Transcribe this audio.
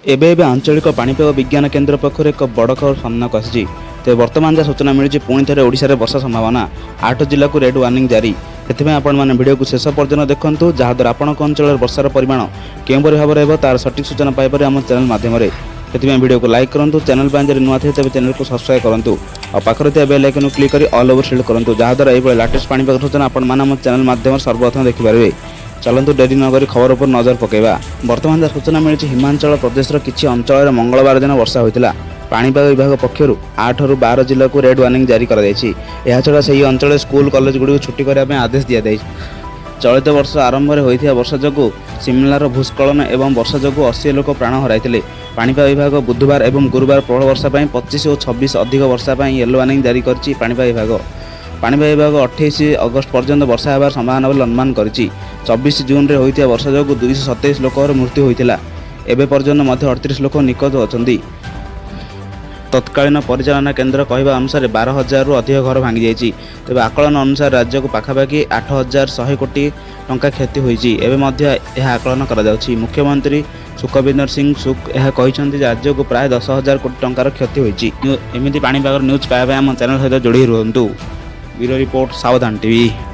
ଏବେ ଏବେ ଆଞ୍ଚଳିକ ପାଣିପାଗ ବିଜ୍ଞାନ କେନ୍ଦ୍ର ପକ୍ଷରୁ ଏକ ବଡ଼ ଖବର ସାମ୍ନାକୁ ଆସିଛି। ତେବେ ବର୍ତ୍ତମାନ ଯାହା ସୂଚନା ମିଳିଛି, ପୁଣି ଥରେ ଓଡ଼ିଶାରେ ବର୍ଷା ସମ୍ଭାବନା। 8 ଜିଲ୍ଲାକୁ ରେଡ୍ ୱାର୍ଣ୍ଣିଂ ଜାରି। ସେଥିପାଇଁ ଆପଣମାନେ ଭିଡ଼ିଓକୁ ଶେଷ ପର୍ଯ୍ୟନ୍ତ ଦେଖନ୍ତୁ, ଯାହାଦ୍ୱାରା ଆପଣଙ୍କ ଅଞ୍ଚଳରେ ବର୍ଷାର ପରିମାଣ କେଉଁପରି ଭାବରେ ହେବ, ତାର ସଠିକ୍ ସୂଚନା ପାଇପାରିବେ ଆମ ଚ୍ୟାନେଲ ମାଧ୍ୟମରେ। ସେଥିପାଇଁ ଭିଡ଼ିଓକୁ ଲାଇକ୍ କରନ୍ତୁ। ଚ୍ୟାନେଲ ପାଇଁ ଯଦି ନୂଆ ଥିବେ, ତେବେ ଚ୍ୟାନେଲକୁ ସବସ୍କ୍ରାଇବ୍ କରନ୍ତୁ ଆଉ ପାଖରେ ଥିବା ବେଲ୍ ଆଇକନ୍କୁ କ୍ଲିକ୍ କରି ଅଲ୍ ଓଭର ସିଲେକ୍ଟ କରନ୍ତୁ, ଯାହାଦ୍ୱାରା ଏଇଭଳି ଲାଟେଷ୍ଟ ପାଣିପାଗ ସୂଚନା ଆପଣମାନେ ଆମ ଚ୍ୟାନେଲ ମାଧ୍ୟମରେ ସର୍ବପ୍ରଥମେ ଦେଖିପାରିବେ। ଚାଲନ୍ତୁ, ଡେରି ନକରି ଖବର ଉପରେ ନଜର ପକାଇବା। ବର୍ତ୍ତମାନ ଯାହା ସୂଚନା ମିଳିଛି, ହିମାଚଳ ପ୍ରଦେଶର କିଛି ଅଞ୍ଚଳରେ ମଙ୍ଗଳବାର ଦିନ ବର୍ଷା ହୋଇଥିଲା। ପାଣିପାଗ ବିଭାଗ ପକ୍ଷରୁ 8ରୁ 12 ଜିଲ୍ଲାକୁ ରେଡ୍ ୱାର୍ଣ୍ଣିଂ ଜାରି କରାଯାଇଛି। ଏହାଛଡ଼ା ସେହି ଅଞ୍ଚଳରେ ସ୍କୁଲ, କଲେଜଗୁଡ଼ିକୁ ଛୁଟି କରିବା ପାଇଁ ଆଦେଶ ଦିଆଯାଇଛି। ଚଳିତ ବର୍ଷ ଆରମ୍ଭରେ ହୋଇଥିବା ବର୍ଷା ଯୋଗୁଁ ସିମଲାର ଭୂସ୍ଖଳନ ଏବଂ ବର୍ଷା ଯୋଗୁଁ 80 ଲୋକ ପ୍ରାଣ ହରାଇଥିଲେ। ପାଣିପାଗ ବିଭାଗ ବୁଧବାର ଏବଂ ଗୁରୁବାର ପ୍ରବଳ ବର୍ଷା ପାଇଁ 25 ଓ 26 ଅଧିକ ବର୍ଷା ପାଇଁ ୟେଲୋ ୱାର୍ଣ୍ଣିଂ ଜାରି କରିଛି ପାଣିପାଗ ବିଭାଗ। ପାଣିପାଗ ବିଭାଗ 28 ଅଗଷ୍ଟ ପର୍ଯ୍ୟନ୍ତ ବର୍ଷା ହେବାର ସମ୍ଭାବନା ବୋଲି ଅନୁମାନ କରିଛି। 24 ଜୁନରେ ହୋଇଥିବା ବର୍ଷା ଯୋଗୁଁ 227 ଲୋକଙ୍କର ମୃତ୍ୟୁ ହୋଇଥିଲା। ଏବେ ପର୍ଯ୍ୟନ୍ତ ମଧ୍ୟ 38 ଲୋକ ନିଖୋଜ ଅଛନ୍ତି। ତତ୍କାଳୀନ ପରିଚାଳନା କେନ୍ଦ୍ର କହିବା ଅନୁସାରେ 12,000ରୁ ଅଧିକ ଘର ଭାଙ୍ଗିଯାଇଛି। ତେବେ ଆକଳନ ଅନୁସାରେ ରାଜ୍ୟକୁ ପାଖାପାଖି 8100 କୋଟି ଟଙ୍କା କ୍ଷତି ହୋଇଛି। ଏବେ ମଧ୍ୟ ଏହା ଆକଳନ କରାଯାଉଛି। ମୁଖ୍ୟମନ୍ତ୍ରୀ ସୁଖବିନ୍ଦର ସିଂ ସୁଖ ଏହା କହିଛନ୍ତି ଯେ ରାଜ୍ୟକୁ ପ୍ରାୟ 10,000 କୋଟି ଟଙ୍କାର କ୍ଷତି ହୋଇଛି। ଏମିତି ପାଣିପାଗର ନ୍ୟୁଜ୍ ପାଇବା ପାଇଁ ଆମ ଚ୍ୟାନେଲ ସହିତ ଯୋଡ଼ି ରୁହନ୍ତୁ। ବ୍ୟୁରୋ ରିପୋର୍ଟ, ସାବଧାନ ଟିଭି।